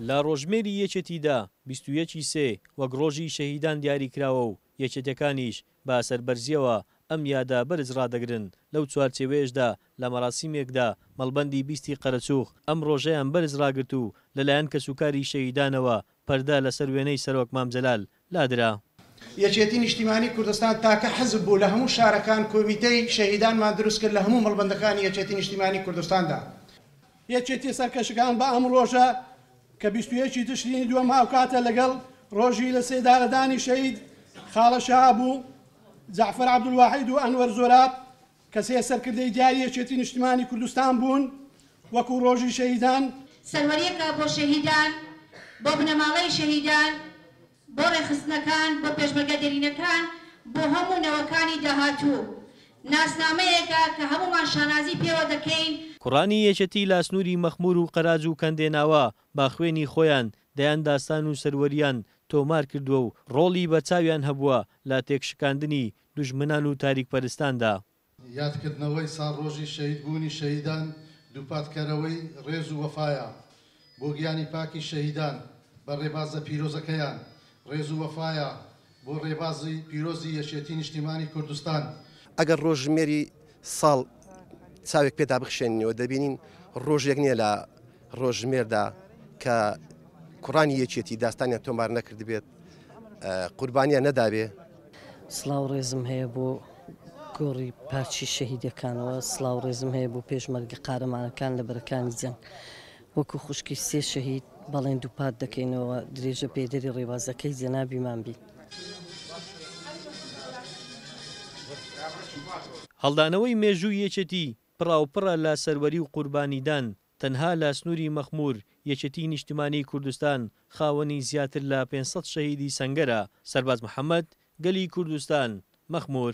لە ڕۆژژمێری یەکێتیدا 21 ی سێ وەک ڕۆژی شەهیدان دیاریکراوە و یەکێتیەکانیش بە سەربەرزییەوە ئەم یادە بەرز ڕادەگرن، لەو چوارچێوەیەشدا لە مەراسیمێکدا مەڵبەندی بیستی قەرەچوغ ئەم ڕۆژەیان بەرز ڕاگرت و لەلایەن کەسوکاری شەهیدانەوە پەردە لەسەر وێنەی سەرۆک مام جەلال لادرا. یەکێتی نیشتیمانی کوردستان تاکە حزب بوو لە هەموو شارەکان کۆمیتەی شەهیدانمان دروست کرد لە هەموو مەڵبەندەکانی یەکێتی نیشتیمانی کوردستاندا. یەکێتی سەرکەشەکان بە ئەم ڕۆژە کە 21 ی تشرینی دووەم هاوکاتە لەگەڵ ڕۆژی لە سێدارەدانی شەهید خاڵە شەهاب و جەعفەر عەبدولواحید و ئەنوەر زۆراب کە سێ سەرکردەی دیاری یەکێتی نیشتمانی کوردستان بوون وەکو ڕۆژی شەهیدان. سەروەرییەکە بۆ شەهیدان، بۆ بنەماڵەی شەهیدان، بۆ ڕێکخستنەکان، بۆ پێشمەرگە دێرینەکان، بۆ هەموو نەوەکانی داهاتوو. ناسنامەیەکە کە هەموومان شانازی پێوە دەکەین. کوڕانی یەکێتی لە سنووری مەخموور و قەراج و کەندێناوە بە خوێنی خۆیان دەیان داستان و سەروەرییان تۆمار کردووە و ڕۆڵی بەرچاویان هەبووە لە تێکشکاندنی دوژمنان و تاریکپەرستاندا. یادکردنەوەی ساڵڕۆژی شەهیدبوونی شەهیدان دووپاتکەرەوەی ڕێز و وەفایە بۆ گیانی پاکی شەهیدان بە ڕێبازە پیرۆزەکەیان، ڕێز و وەفایە بۆ ڕێبازی پیرۆزی یەکێتی نیشتیمانی کوردستان. ئەگەر ڕۆژژمێری ساڵ چاوێک پێدا بخشێنینەوە دەبینین ڕۆژێک نییە لە ڕۆژژمێردا کە کوڕانی یەکێتی داستانیان تۆمار نەکردبێت، قوربانیان نەدابێ. سڵاو ڕێزم هەیە بۆ گۆڕی پاکی شەهیدەکانەوە، سڵاو ڕێزم هەیە بۆ پێشمەرگە قارەمانەکان لە بەرەکانی جەنگ. وەکو خوشکی سێ شەهید بەڵێن دووپات دەکەینەوە درێژە پێدەری ڕێبازەکەی جەنابیمان بین. هەڵدانەوەی مێژووی یەکێتی پڕاوپڕە لە سەروەری و قوربانیدان، تەنها لە سنووری مەخموور یەکێتیی نیشتمانیی کوردستان خاوەنی زیاتر لە 500 شەهیدی سەنگەرە، سەرباز محەمەد، گەلی کوردستان، مەخموور.